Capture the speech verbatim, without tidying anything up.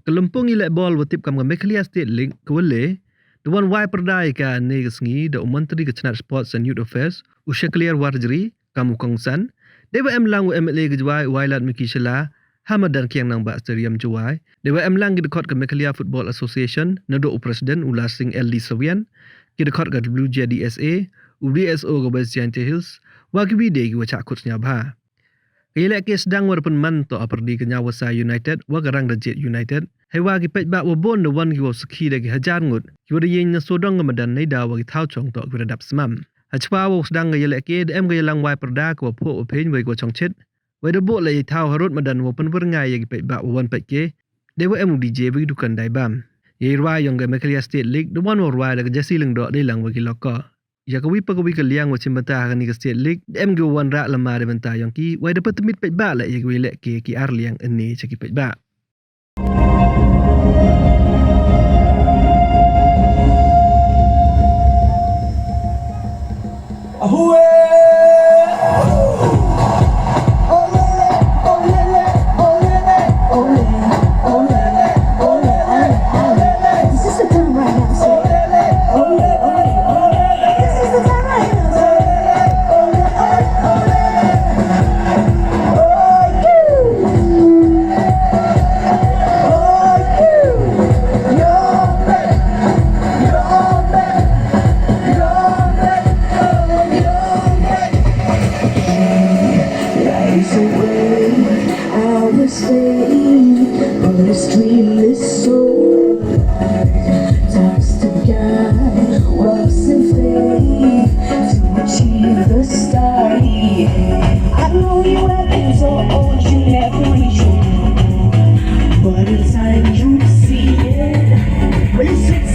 Ka lympung i lehbol wa tip kam ka Meghalaya State League ka wa le, da wan wai pyrda ya ka ne ka sngi da u Montri ka chnat Sports and Youth Affairs, u Shakliar Warjri, kam u kongsan. Dei wa em lang u M L A ka Jowai, u Wailadmiki Shylla, ha madan Kiang Nangbah Stadium Jowai. Dei wa em lang ki dkhot ka Meghalaya Football Association, nadooh u President u Larsing L D Sawian, ki dkhot ka W J D S A, u D S O ka West Jaintia Hills, wa ki wi de ki wa chah khut sniawbha. Ka yalehke sdang wa da pynman toh ha pyrdi ka Nyawasa United wa ka Rangdajied United. Hei wa ki paidbah wa boon da wan ki wa sakhi da ki hajar ngut, ki wa da yeng na sawdong ka madan neida wa ki thaw chong toh ki wa da dap smam. Hachwa wa sdang ka yalehke da em ka yalang wai pyrda ka wa phoh wa phein wa ki wa chongchit. Wei da booh la ya i thaw harud madan wa pynwyrngai ya ki paidbah wa wan pait ke. Dei wa em u D J wa ki dukan dai bam. Ya i rwai yong ka Meghalaya State League da wan wa rwai da ka jersey lyngdoh dei lang wa ki loko. Ya ka wi pa ka wi ka liang wa chimbynta ha kani ka State League, da em ki wa wanrah lama dei bynta yong ki, wei da pyntmit paidbah la ya ka wi leh ke ki ar liang ynne cha ki paidbah. Lies away, I was saved, but a streamless soul. Talks to God, walks in faith to achieve the star he aimed. I know you have been so old, you never reach your goal, but in time you see it. When you sit